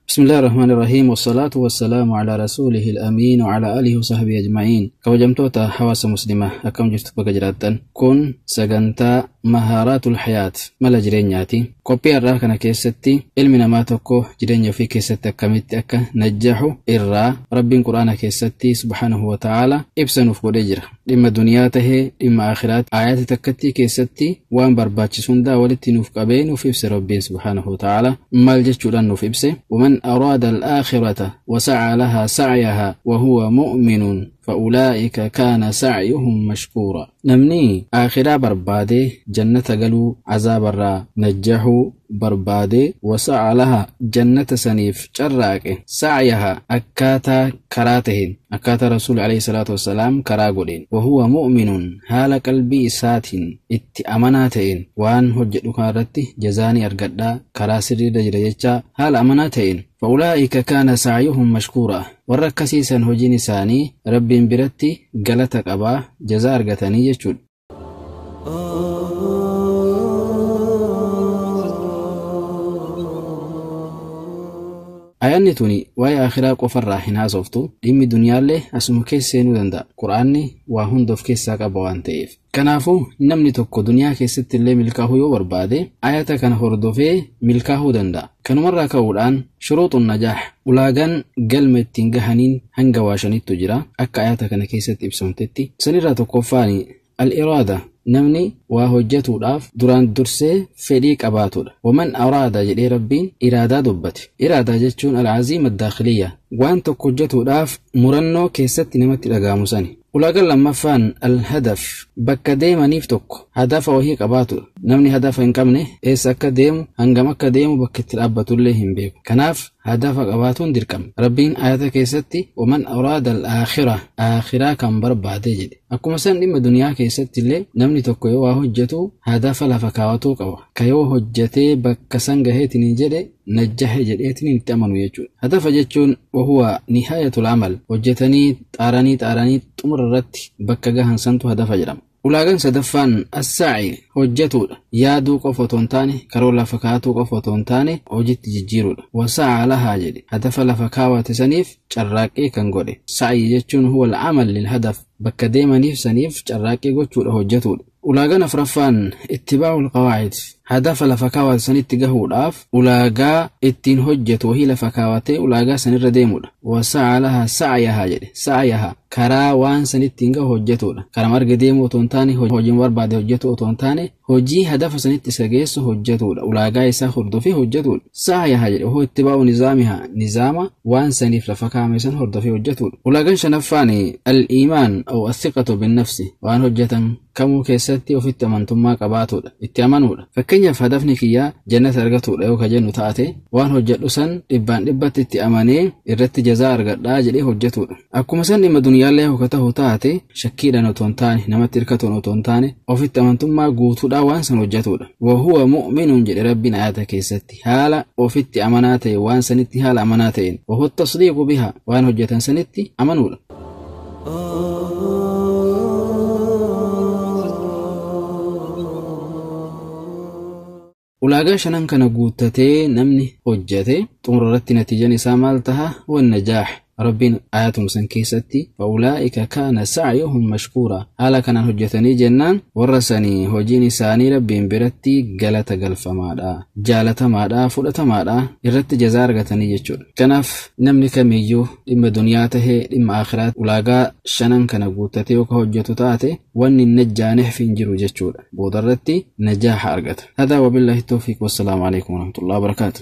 بسم الله الرحمن الرحيم والصلاة والسلام على رسوله الأمين وعلى آله وصحبه أجمعين. Kabajamtoota hawaasa muslimaa, akkam jirtu? Bakka jiraattan. Kun sagantaa Mahaaraatul Hayaat, mala jireenyaati. Qophii har'aa kana keessatti ilmi namaa tokko jireenya ofii keessatti akkamitti akka najjahu irraa Rabbiin Quraana keessatti subhaanahu wa ta'aala ibsa nuuf godhee jira. Dhimma duniyaa tahee dhimma akhiraat ayaata takkattii keessatti waan barbaachisu hundaa walitti nuuf qabee nuuf ibse. Rabbiin subhaanahu wa ta'aala maal jechuudhaan nuuf ibse? ومن أراد الآخرة وسعى لها سعيها وهو مؤمن فأولئك كان سعيهم مشكورا. Namni aakhiraa barbaade, jannata galuu, azaabarraa najjahuu barbaade, وسعى لها, jannata saniif carraaqe, سعيها, akkaataa karaa taheen, akkaataa Rasuul alayhi salaatu wassalaam karaa godheen, وهو مؤمن, haala qalbii isaatiin itti amanaa ta'een, waan hojjedhu kanarratti jazaanii argadhaa, karaa sirriirra jira jechaa haala amanaa ta'een, فأولئك كان سعيهم مشكورا, warra akkasiisan hojiin isaanii Rabbiin biratti galata qabaa, jazaa argatanii jechuudha. Ayanni tuni waa'ee akhiraa qofarraa hin haasoftu, dhimmi duniyaallee asuma keessa seenuu danda'a. Quraanni waa hunda of keessaa qaba waan ta'eef. Kanaafuu namni tokko duniyaa keessatti illee milkaa'uu yoo barbaade, ayata kana hordofee milkaa'uu danda'a. Kanumarraa ka'uudhaan شروط النجاح, ulaagaan galma ittiin gahaniin hanga waa shanittu jira akka ayata kana keessatti ibsamtetti. Sanirraa tokkoffaani الإرادة, namni waa hojjetuudhaaf duraan dursee fedhii qabaatudha. ومن أراد jedhee Rabbiin iraadaa dubbate. Iraadaa jechuun العزيمة الداخلية, waan tokko hojjetuudhaaf murannoo keessatti namatti dhaga'amu sani. Ulaagaan lammaffaan الهدف, bakka deemaniif tokko hadafa wahii qabaatudha. Namni hadafa hin qabne eessa akka deemu, hangam akka deemu, bakka itti dhaabbatullee hin beeku. Kanaaf hadafa qabaatuun dirqama. Rabbiin ayata keessatti ومن أراد الآخرة, aakhiraa kan barbaade jedhe. Akkuma san dhimma duniyaa keessatti illee namni tokko yoo waa hojjetu hadafa lafa kaawwatuu qaba. Ka yoo hojjetee bakka san gaheetiin jedhe najjahe jedheetiin itti amanu jechuudha. Hadafa jechuun وهو نهاية العمل, hojjetanii xaaranii xaaranii xumura irratti bakka gahan santu hadafa jedhama. Ulaagaan sadaffaan السعي, hojjetuudha. Yaaduu qofa otoo hin taane, karoo lafa kaa'atuu qofa otoo hin taane, hojiitti jijjiiruudha. وسعى لها jedhe, hadafa lafa kaawwate saniif carraaqqii kan godhe. سعي jechuun هو العمل للهدف, bakka deemaniif saniif carraaqqii gochuudha, hojjetuudha. Ulaagaan afuraffaan اتباع القواعد, hadafa lafa kaawwate sanitti gahuudhaaf ulaagaa ittiin hojjetu wahii lafa kaawwatee ulaagaa sanirra deemudha. وسعى لها سعيها jedhe, سعيها, karaa waan sanittiin gahu hojjetuudha. Karaa marga deemuu otoo hin taane, hojiin barbaade hojjetu otoo hin taane, hojii hadafa sanitti isa geessu hojjetuudha. Ulaagaa isaa hordofee hojjetuudha. سعيها jedhe, وهو اتباع نظامها, nizaama waan saniif lafa kaa'ame san hordofee hojjetuudha. Ulaagaan shanaffaan الإيمان أو الثقة بالنفس, waan hojjetan kamuu keessatti ofitti amantummaa qabaatudha. Itti amanuudha. Fakkeenyaaf hadafni kiyyaa jannata argatuudha yoo ka jennu taate, waan hojjedhu san dhibbaan dhibbatti itti amanee irratti jazaa argadhaa jedhee hojjetudha. Akkuma san dhimma duniyaallee yoo ka ta'u taate, shakkiidhaan otoo hin taane, namatti hirkatuun otoo hin taane, ofitti amantummaa guutuudhaan waan san hojjetudha. وهو مؤمن jedhe Rabbiin ayata keessatti, haala ofitti amanaa ta'e, waan sanitti haala amanaa ta'een, وهو التصديق بها, waan hojjetan sanitti amanuudha. Ulaagaa shanan kana guuttatee namni hojjete xumura irratti natiijaan isaa maal taha? والنجاح. Rabbiin ayatum san keessatti فأولئك كان سعيهم مشكورا, haala kanaan hojjetanii jennaan warra sanii hojiin isaanii Rabbiin biratti galata galfamaadha, jaalatamaadha, fudhatamaadha, irratti jazaa argatanii jechuudha. Kanaaf namni kamiyyuu dhimma duniyaa tahee dhimma akhiraat ulaagaa shanan kana guuttatee yoo ka hojjetu taate, wanni najjaaneef hin jiru jechuudha. Boodarratti najaaha argata. هذا وبالله التوفيق والسلام عليكم ورحمة الله وبركاته.